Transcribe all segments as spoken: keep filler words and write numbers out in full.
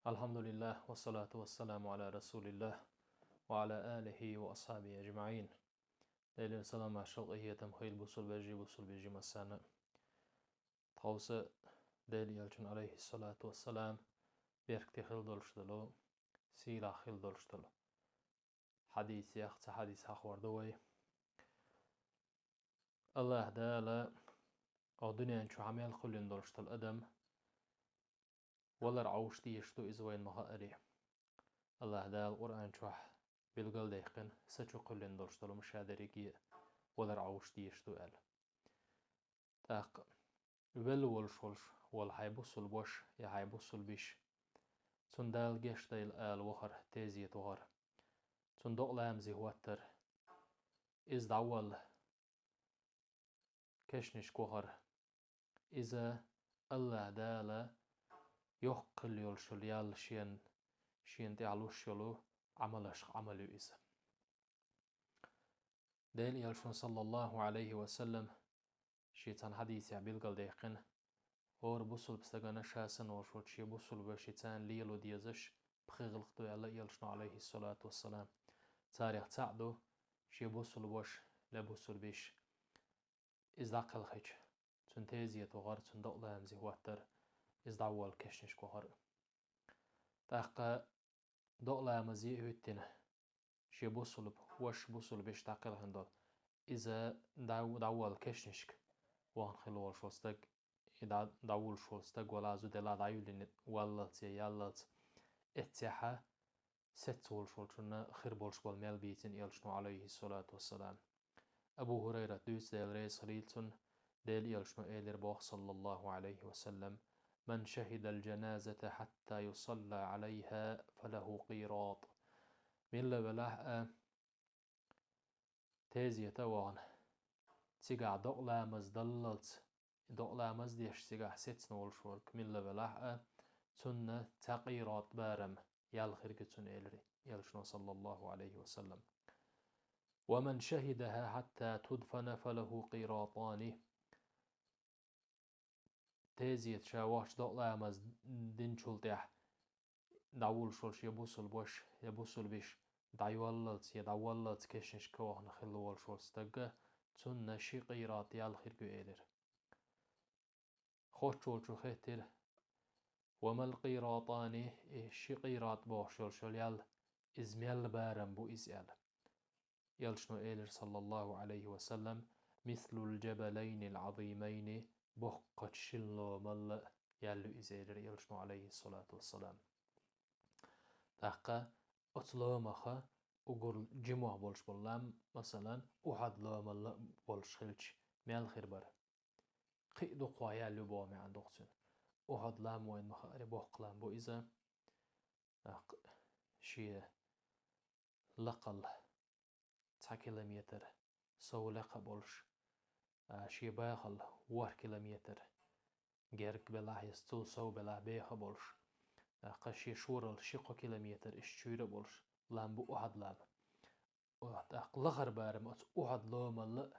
الحمد لله والصلاة والسلام على رسول الله وعلى آله وأصحابه أجمعين. Делера салам-маршал, къахетам хуьлда бусалба вежарий, бусалба йижарий массарна. Тховса Делан Элчан, Ӏалайхи ссалату вассалам, беркате хила долуш долу, сийлахь хила долуш долу хьадисех цхьа хьадис хьахор ду вай. АллахӀ Дала оцу дуьнен чохь мел кхоьллина долуш долу адам валар Ӏовш дезаш ду иза вайна ма-хаъара. АллахӀ Дала Къуръан чохь билгалдаьккхина, са чу кхоьллина долуш долу хӀума ша дерриге а валар Ӏовш дезаш ду аьлла. ТӀаккха велла волуш волуш волу хьайн бусалба ваша я хьайн бусалба йиша, цунна Дала гечдойла ала вахар, тезета вахар, цунна докъа ламазе хӀоттар, иза дӀаволла кешнашка вахар, иза АллахӀ Дала йоккха хила йолуш йолу ял шен, шена тӀехь луш йолу Ӏамалшах Ӏамал ю иза. Делан Элчано, саллаллаху Ӏалайхи ва саллам, шен цхьана хьадисехь билгалдаьккхина, хӀора бусалба стагана ша санна волуш волчу шен бусалба вашица лело дезаш пхи гӀиллакх ду аьлла Элчано, Ӏалайхи ссалату вассалам. Царех цхьаъ ду шен бусалба ваша я бусалба йиша, иза дӀакхелхича, цунна тезета вахар, цунна докъа ламазе хӀоттар, иза дӀаволла кешнашка вахар. ТӀаккха докъа ламазе а хӀоьттина, шен бусалба ваша, бусалба йиша дӀакхелхина долу, иза дӀа-, дӀаволла кешнашка вахана хила волуш волу стаг, и дӀа-, дӀавуллуш волу стаг вала зуда делахь дӀаюьллина валлалц я яллалц, эццехь сецца волуш волчунна хир болуш болу мел бийцина Элчано, Ӏалайхи ссалату вассалам. Абу ХӀурайрата дуьйцу, Дела реза хуьлийла цунна, Делан Элчано элира боху, саллаллаху Ӏалайхи ва саллам: «Ман шахидал жаназата хьатта юсалла Ӏалайха, фалаху къират». Милла велахь а, тезета а вахана, цигахь докъа ламаз даллалц, докъа ламаз деш цигахь сецна волуш верг милла велахь а, цунна цхьа къират барам ял хир ю цунна, элира Элчано, саллаллаху Ӏалайхи ва саллам. «Ва ман шахидаха хьатта тудфана, фалаху къиратани». Тезета ша вахча докъа ламаз динчул тӀаьхьа дӀавуллуш волу шен бусалба ваша я бусалба йиша дӀайоллалц я дӀаволлалц кешнашка вахана хилла волуш волу стагга, цунна ши къират ял хир ю, элира. Хоттуш волчо хаьттира: «Ва мал къиратани, и ши къират бохуш йолуш йолу ял, иза мел барам бу иза?» – аьлла. Элчано элира, саллаллаху Ӏалайхи ва саллам: «Мислул джабалайнил Ӏазимайни, боккхачу шина ломалла ял ю иза», – элира Элчано, Ӏалайхи ссалату вассалам. ТӀаккха оцу ломаха угур жимох болуш болу лам, масалан, Ухьад ломалла болуш хилча, мел хир бара? Кхин а дукха ял ю боху маьӀна ду-кх цуьнан. Ухьад лам вайна ма-хаъара боккха лам бу иза. ТӀаккха шен лакхалла цхьа километр сов лекха болуш, а, шен бахалла ворхӀ километр герга белахь я цул сов белахь беха болуш, тӀаккха шен шоралла ши-кхо километр иштта чуьйра а болуш лам бу Ухьад лам. О, тӀаккха лахара барам оцу Ухьад ломалла а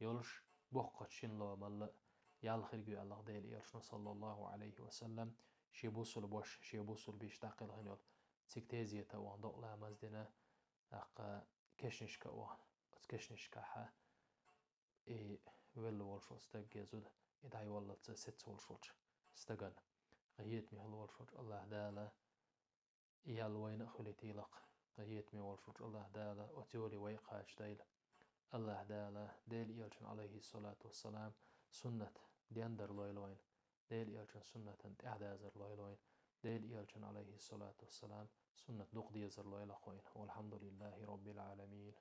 йолуш, боккхачу шина ломалла а ял хир ю аьлла Делан Элчано, саллаллаху Ӏалайхи ва саллам, шен бусалба ваша, шен бусалба йиша дӀакхелхина йолу. Цига тезета а вахана докъа ламаз дина, тӀаккха кешнашка а вахана, оцу кешнашкахьа и велла волуш волу стаг я зуда, и дӀайоллалц сецца волуш волчу стагана. Къахетаме хила волуш волчу АллахӀ Дала и ял вайна а хуьлийтийла-кх. Къахетаме волуш волчу АллахӀ Дала оцу йоле вай а кхачадойла. АллахӀ Дала Делан Элчан, Ӏалайхи ссалату вассалам, суннат дендар лойла вайна. Делан Элчан суннатан тӀаьхьадазар лойла вайна. Делан Элчан, Ӏалайхи ссалату вассалам, суннат дукха дезар лойла-кх вайна. Валхьамдулиллахи роббил Ӏаламин.